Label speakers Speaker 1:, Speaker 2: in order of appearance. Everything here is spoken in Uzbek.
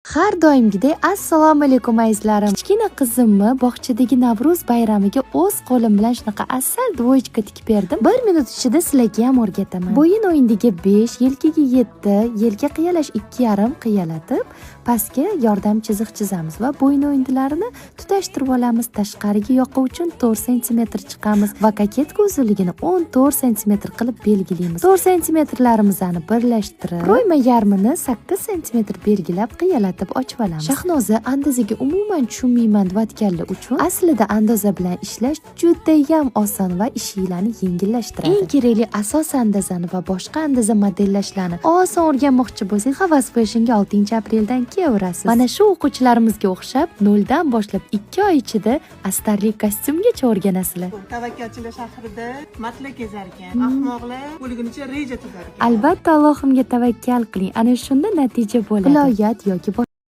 Speaker 1: Har doimgidek assalomu alaykum, azizlarim. Kichkina qizimni bog'chadagi Navro'z bayramiga o'z qo'lim bilan shunaqa asal двоечка tikib berdim. Bir minut ichida sizlarga ham o'rgataman. Bo'yin o'yindiga 5, yelkaga 7, yelka qiyalash 2,5 qiyalatib, pastga yordam chiziq chizamiz va bo'yin o'yindilarini tutashtirib olamiz. Tashqariga yoqa uchun 4 sm chiqamiz va кокетка uzunligini 14 sm qilib belgilaymiz. 4 santimetrlarimizni birlashtirib, пройма yarmini 8 sm belgilab, qiyalatib ochib olamiz. Shahnoza andozaga umuman tushunmayman deyotganlar uchun aslida andoza bilan ishlash judayam oson va ishinglarni yengillashtiradi. Eng kerakli asos andazani va boshqa andoza modellashlarni oson o'rganmoqchi bo'lsangiz, Havas Fashionga 6 apreldan kelaverasiz. Mana shu o'quvchilarimizga o'xshab noldan boshlab 2 oy ichida astarli kostyumgacha o'rganasizlar.
Speaker 2: Tavakkalchilar shahrida mardlar kezar ekan, ahmoqlar o'lgunicha reja tuzar ekan.
Speaker 1: Albatta, Allohimga tavakkal qiling. Ana shunda natija bo'ladi. Viloyat yoki